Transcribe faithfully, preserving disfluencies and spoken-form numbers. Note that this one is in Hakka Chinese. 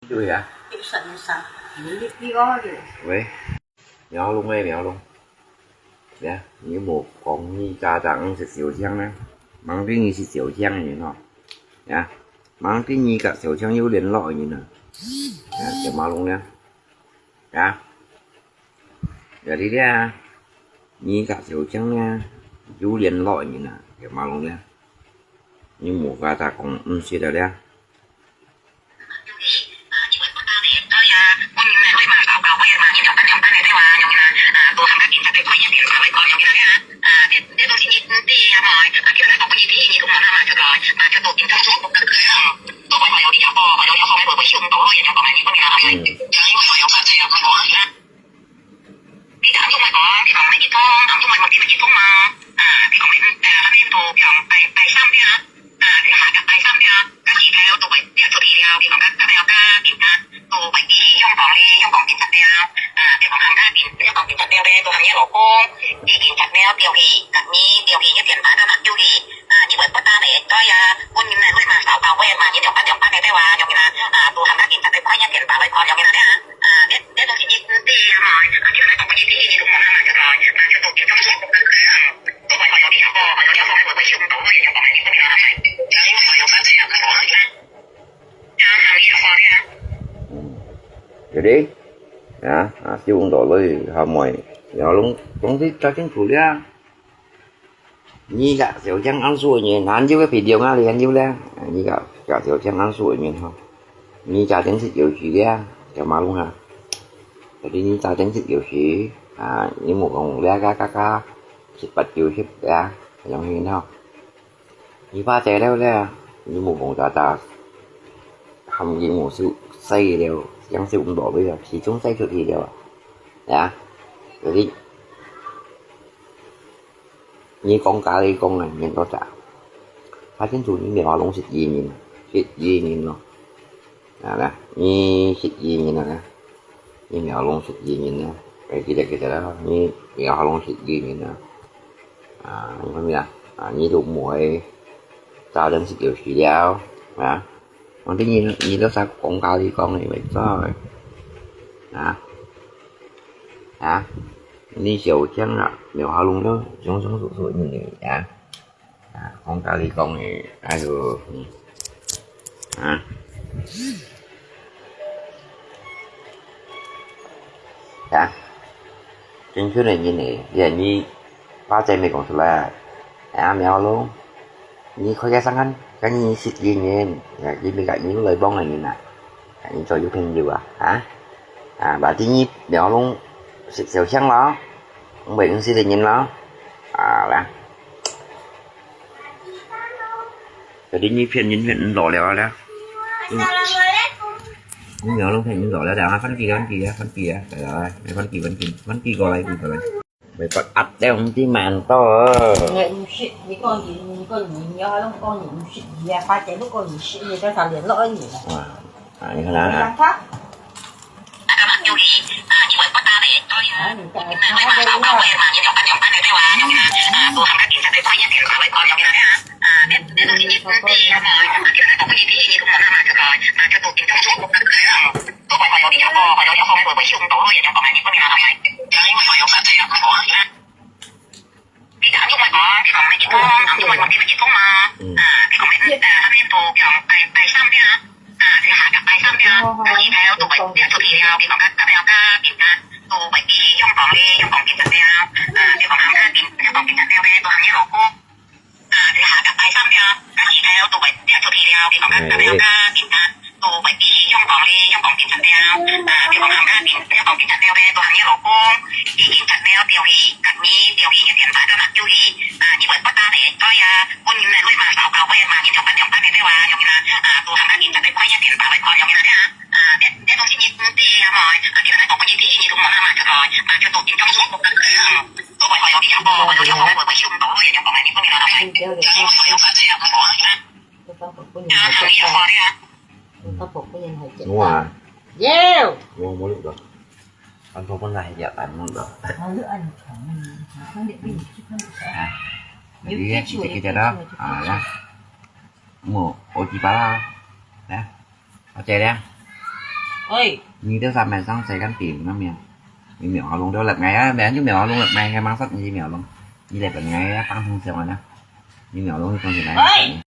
對啊。一閃一閃，你你你講个。喂，苗龍欸，苗龍。呀，你無講你家長食燒香呢？吂知你食燒香呢吼。呀，吂知你甲燒香有聯絡呢。呀，小馬龍呢？呀，呀，你咧，你甲燒香呢？有聯絡呢，小馬龍呢？你無甲他講毋識得咧？ 嗯，jadi，啊，啊，就用到了，哈，妹，要弄，弄得搞清楚了。你个小强安叔呢，难有个video啊，你看有了，啊，你个，个小强安叔呢，哈，你家庭是有事的啊，叫马龙啊，jadi你家庭是有事啊，你莫讲了，嘎嘎嘎，七八九十啊，容易哈。 你爸在了咧，你無講大大，含佢無收細了，樣收毋到尾啊，始終細出去了啊。呀，所以你講家裡講啊，免多謝。他清楚你苗龍係異人，係異人咯。啊，來，你係異人啊，你苗龍係異人啊，哎，記得記得啦，你苗龍係異人啊。 啊，你看咩啊？啊，你都無愛，早點食有事了，啊。反正你，你都在講家裡講的，袂錯的。啊，啊，你小強啊，苗下弄到雄雄壯壯的啊。啊，講家裡講的，哎喲，嗯，啊。 呀，真正个人呢，連你爸仔乜講出來啊。哎呀，苗龍，你開个聲看，看你識个人，呀，你乜个人來幫个人啊，你做有朋友啊，啊？啊，berarti你苗龍識小強咯，毋會毋識个人咯，啊啦。 Jadi你騙人騙毋到了啊。嗯。你苗龍騙人到了，等下翻機啊，翻機啊，翻機啊，來來來，翻機，翻機，翻機過來，翻機過來。袂發壓了，毋知慢到啊。你毋識，你講你，你講你，你還講你毋識，你啊，發展都講你識，你在上聯絡你啊。哇，啊，你看啊，你看他。 哇，有，我冇錄到。安到本來也安錄到。啊，你，你，你，你，啊，呀，我，我幾把啦，來，我借了。喂，你都上面上谁敢比那面？你秒好弄都来，哎呀，没有，你秒好弄来，哎呀，马上你秒弄，你来本来呀，当成什么呢？你秒弄你东西来。喂。